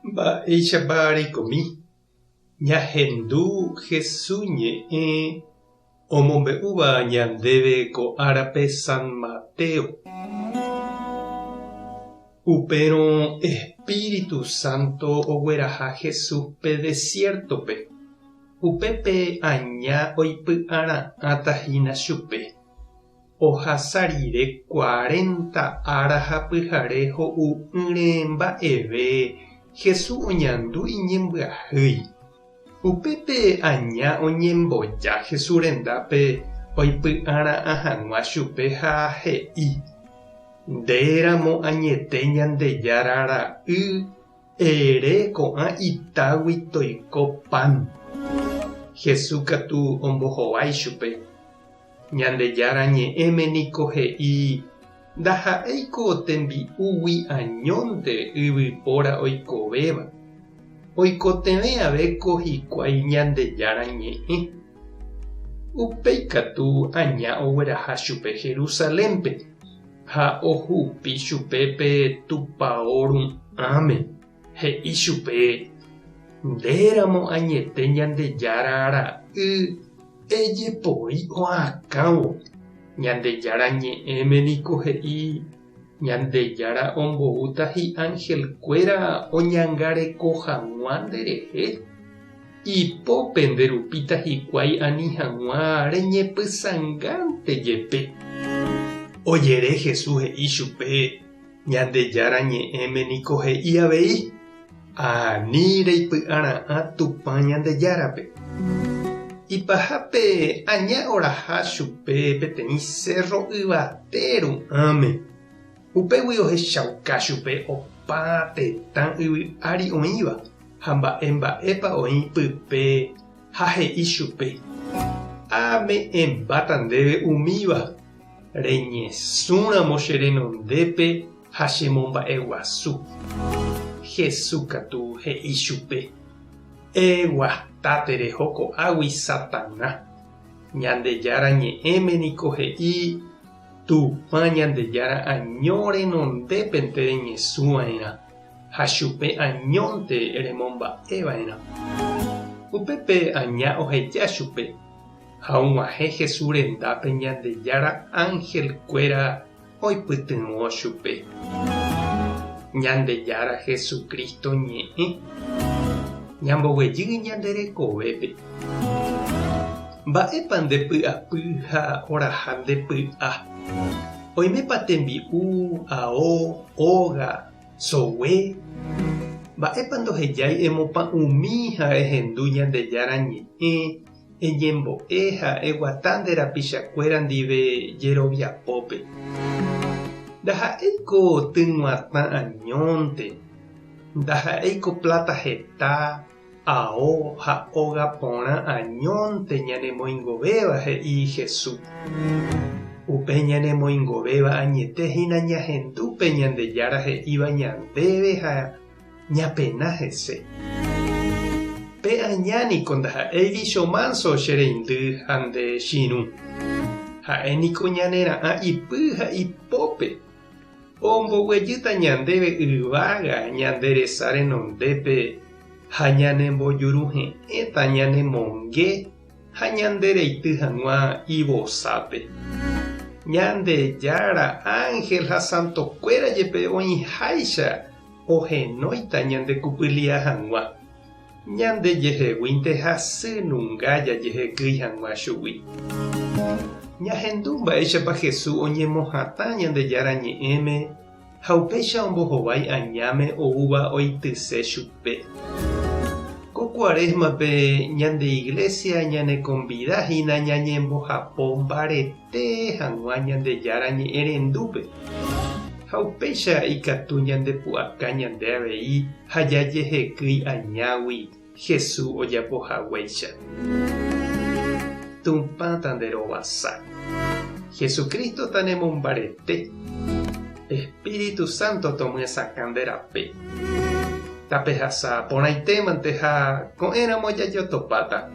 Mba'éichapa reikomi ñahendu Jesús ñe'ẽ omombe'úva ñandéve ko árape San Mateo? Upérõ Espíritu Santo ogueraha Jesúspe desiértope. Upépe aña oipy'ara'ãta hína chupe. Ohasa rire cuarenta ára ha pyhare ho'u'ỹre mba'eve, Jesús oñandu iñembyahýi. Upépe aña oñemboja Jesús rendápe oipy'ara'ã hag̃ua chupe ha he'i, Nde ramo añete Ñandejára Ra'y, ere ko'ã itágui toiko pan. Jesús katu ombohovái chupe, Ñandejára Ñe'ẽme niko he'i, Ndaha'éiko tembi'úgui añónte yvypóra oikovéva, oikotevẽ ave ko hikuái Ñandejára Ñe'ẽ. Upéi katu aña ogueraha chupe Jerusalénpe ha ohupi chupe pe tupao ru'ãme, he'i chupe, Ndéramo añete Ñandejára Ra'y, Ejepoi oakãvo. Ñandejára Ñe'ẽme niko he'i, Ñandejára omboúta hi'angelkuéra oñangareko hag̃ua nderehe, ipópe nderupíta hikuái ani hag̃ua reñepysãngánte jepe. Ojere Jesús he'i chupe, Ñandejára Ñe'ẽme niko he'i avei, Ani reipy'ara'ã Tupã Ñandejárape. Ipahápe aña oraha chupe peteĩ sérro yvate ru'ãme. Upégui ohechauka chupe opa tetã yvy ári oĩva ha mba'e mba'épa oĩ pype ha he'i chupe, Ame'ẽmbáta ndéve umíva. Reñesũramo che renondépe ha chemomba'eguasu. Jesús katu he'i chupe, Eguata tereho ko'águi Satana. Ñandejára Ñe'ẽme niko he'i, Tupã Ñandejára año renondépente reñesũva'erã, ha chupe añónte remomba'eva'erã. Upépe aña oheja chupe. Ha og̃uahẽ Jesús rendápe Ñandejára ánhelkuéra oipytyvõ chupe. Ñandejára Jesucristo ñe'ẽ ñamboguejy ñande rekovépe. Mba'épa nde py'apy ha oraha nde py'a? Oimépa tembi'u, ao, óga, sogue? Mba'épa ndohejái emopa'ũmi ha ehendu Ñandejára ñe'ẽ Eñembo'e ha eguata nde rapichakuéra ndive jeroviapópe. Ndaha'éiko tyg̃uatã añónte, ndaha'éiko pláta heta, ao ha óga porã añónte ñanemoingovéva, he'i Jesús. Upe ñanemoingovéva añete hína ñahendu pe Ñandejára he'íva ñandéve ha ñapena hese. Pe aña niko ndaha'éi vícho mánso che reindy ha nde chirũ. Ha'e niko ñanera'ã ipy ha ipópe. Omboguejýta ñandéve yvága ñande resa renondépe ha ñanembojuruhe'ẽta ñanemonge ha ñande reity hag̃ua ivosápe. Ñandejára ángel ha santokuéra jepe oĩháicha ohenóita ñande kupylia hag̃ua, ñande jeheguínte hasy nunga jajehekýi hag̃ua chugui. Ñahendu mba'éichapa Jesús oñemohatã Ñandejára Ñe'ẽme ha upéicha ombohovái añáme oúva oityse chupe. Ko Cuaresma-pe ñande Iglesia ñanekombida hína ñañembohapo mbarete hag̃ua Ñandejára Ñe'ẽrendúpe. Ha upéicha ikatu ñandepu'aka ñande avei ha jajehekýi añágui Jesús ojapo haguéicha. Tupã tanderovasa. Jesucristo tanemombarete. Espíritu Santo tomyesakã nde rape. Tapehasa porãitémante ha ko'ẽramo jajotopáta.